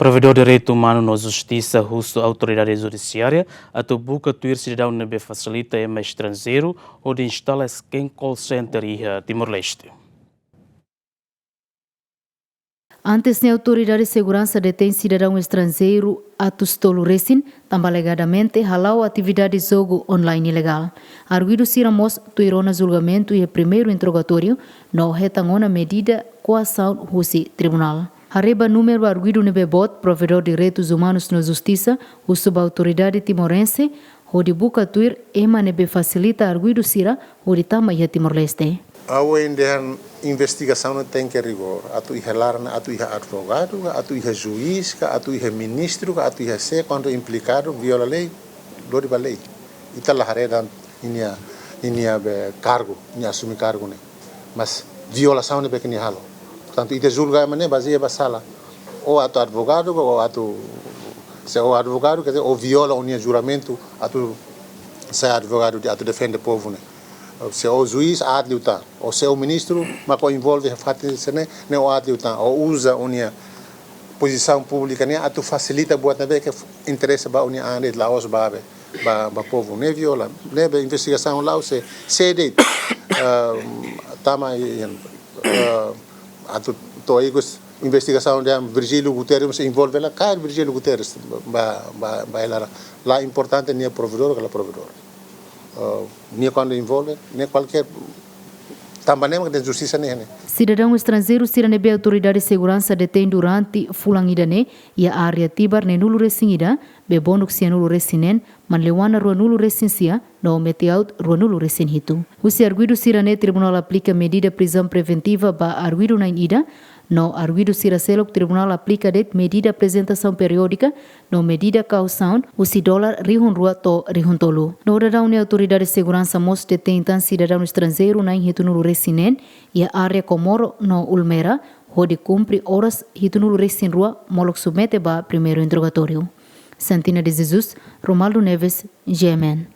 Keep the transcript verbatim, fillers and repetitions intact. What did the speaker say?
Provedór Direitu Umanu no Justisa husu Autoridade Judisiária atu buka tuir sidadaun ne'ebé fasilita ema estranjeiru hodi instala scam call center iha Timor-Leste. Antes ne'e, Autoridade Seguransa detein sidadaun estranjeiru atus tolu resin, tanba alegadamente hala'o atividade jogu online ilegál. Arguidu sira mós tuir ona julgamentu iha primeiru interrogatóriu, no hetan ona medida koasaun husi tribunál. Haree ba númeru arguidu ne'ebé boot, Provedór Direitus Umanus no Justisa husu ba autoridade timorense hodi buka tuir ema ne'ebé fasilita arguidu sira hodi tama iha Timor-Leste. Ha'u hein dehan investigasaun ne'e tenke rigór. Atu iha laran, atu iha advogadu, ka atu iha juís, ka atu iha ministru, ka atu iha sé, kuandu implikadu, viola lei, lori ba lei. Ita la haree dehan ninia, ninia be kargu, nia asumi kargu ne'e. Mas violasaun ne'ebé ke nia halo. Portantu, ita julga ema ne'e bazeia ba sala. Ou atu advogadu, ou atu, se ou advogadu, quer dizer, ou viola o-nia juramentu, atu sai advogadu de, atu defende povu ne'e. Se ou juís, aat liután. Ou se ou ministru, mak envolve fatin sira-ne'e, ne'e ou aat liután. Ou uza o-nia pozisaun públika ne'e atu fasilita buat ne'ebé ke interese ba o-nia an de'it, la'ós ba be, ba, ba povu. Ne'e viola. Ne'ebé investigasaun la'o sé, sé de'it, ah, tama i, i, ah, atu to'o ikus investigasaun dehan Virgílio Guterres mós envolve la, kaer Virgílio Guterres ba, ba, ba hela la importante nia provedór ka la provedór. Ah, nia kuandu envolve, ne'e kualkér, tanba ne'e mak dehan justisa ne'e, ne'e. Sidadaun estranjeiru sira ne'ebé autoridade seguransa detein durante fulan ida ne'e iha área Tibar neenulu resin ida, Bebonuk sianulu resin neen, Manleuana ruanulu resin sia, no Meti-Aut ruanulu resin hitu. Husi arguidu sira-ne'e, tribunál aplika medida prizaun preventiva ba arguidu na'in ida, no arguidu sira seluk tribunál aplika de'it medida aprezentasaun periódika no medida kausaun husi dolar rihun rua to'o rihun tolu. No daudaun ne'e autoridade seguransa mós detein tan sidadaun estranjeiru na'in hitunulu resin neen iha área Comoro no Ulmera, hodi kumpre oras hitunulu resin rua molok submete ba primeiru interrogatóriu. Santina de Jesus, Romaldo Neves, G M N.